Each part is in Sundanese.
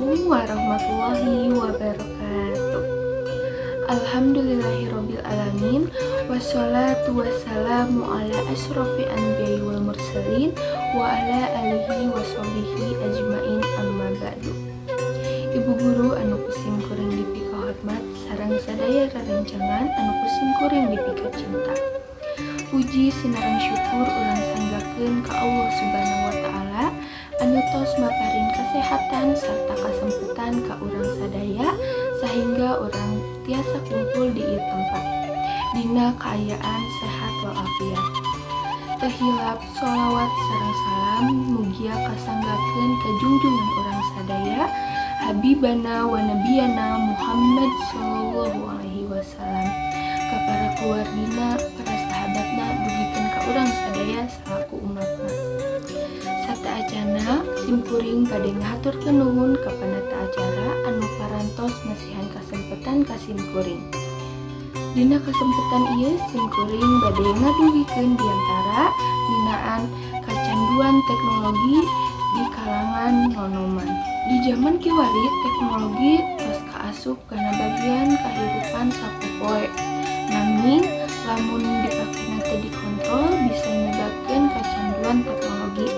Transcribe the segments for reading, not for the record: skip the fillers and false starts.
Assalamualaikum warahmatullahi wabarakatuh. Alhamdulillahirabbil alamin. Wassalatu wassalamu ala asyrafil anbiya'i wal mursalin wa ala alihi wa sahbihi ajmain, amma ba'du. Ibu guru anu ku sim kuring dipikahormat sareng sadaya rerencangan anu ku sim kuring dipikacinta. Puji sinareng syukur urang sanggakeun ka Allah Subhanahu wa Ta'ala anu tos maparin kesehatan serta kasempetan ka urang sadaya sehingga urang tiasa kumpul di ieu tempat dina kaayaan sehat walafiat. Teu hilap sholawat sareng salam mugia kasanggakeun ka junjungan urang sadaya, Habibana wa Nabiyana Muhammad sallallahu alaihi wasallam, ka para keluargina, para sahabatna, dugikeun ka urang sadaya salaku umatna. Sateuacana simkuring bade ngahaturkeun nuhun ka panata acara anu parantos masihan kasempetan ka simkuring. Dina kasempetan ieu simkuring bade ngadugikeun diantara ngeunaan kacanduan teknologi di kalangan nonoman. Di jaman kiwari teknologi tos kaasup kana bagian kahirupan sapopoe. Nanging lamun dipakena teu dikontrol bisa nyebabkeun kacanduan teknologi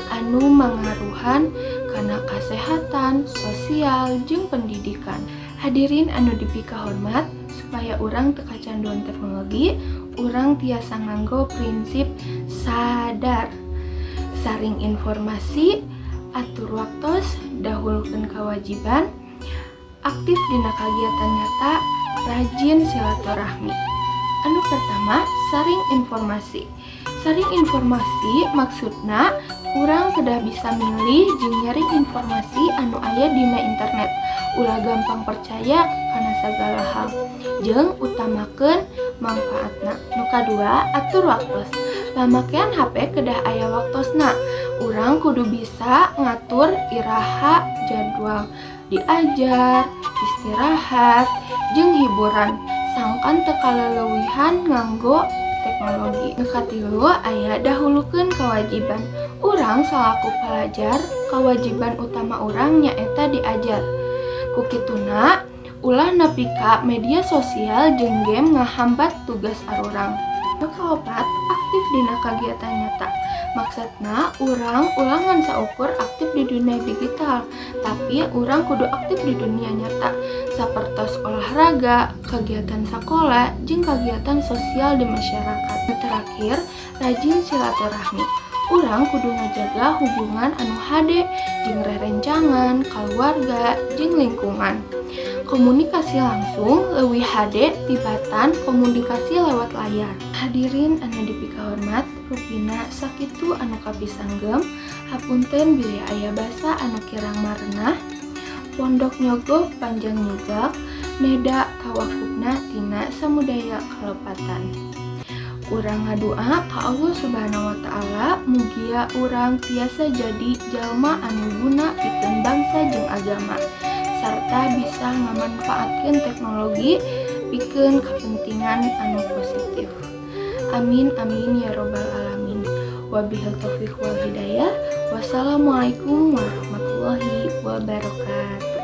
anu mangaruhan kana kasehatan, sosial, jeung pendidikan. Hadirin anu dipikahormat, supaya urang teu kacanduan teknologi, urang tiasa nganggo prinsip sadar. Saring informasi, atur waktos, dahulukeun kewajiban, aktif dina kagiatan nyata, rajin silaturahmi. Anu pertama, saring informasi. Saring informasi maksudna urang kedah bisa milih jeung nyaring informasi anu aya dina internet. Ulah gampang percaya kana sagala hal jeung utamakeun mangfaatna. Nu kadua, atur waktos. Pamakean HP kedah aya waktosna. Urang kudu bisa ngatur iraha jadwal diajar, istirahat, jeung hiburan sangkan teu kaleleuwihan nganggo teknologi. Nu katilu, aya dahulukeun kewajiban. Urang salaku palajar, kewajiban utama urang nyaeta diajar. Ku kituna ulah nepi ka media sosial jeung game ngahambat tugas arurang. Nu kaopat, aktif dina kagiatan nyata. Maksudna urang ulah ngan saukur aktif di dunia digital, tapi urang kudu aktif di dunia nyata sapertos olahraga, kegiatan sakola, jeung kegiatan sosial di masyarakat. Nu terakhir, rajin silaturahmi. Urang kudu ngajaga hubungan anu hade jeung rerencangan, keluarga, jeung lingkungan. Komunikasi langsung leuwih hade tibatan komunikasi lewat layar. Hadirin anu dipikahormat, rupina sakitu anu kapisanggem. Hapunten bilih aya basa anu kirang marenah. Pondok nyogok panjang nyugak, neda kawakupna tina samudaya kalepatan. Urang ngadua ka Allah Subhanahu wa Ta'ala, mugia urang tiasa jadi jalma anu guna pikeun bangsa jeung agama sarta bisa ngamanfaatkeun teknologi pikeun kepentingan anu positif. Amin amin ya robbal alamin. Wabillahi taufik wal hidayah. Wassalamualaikum warahmatullahi wabarakatuh.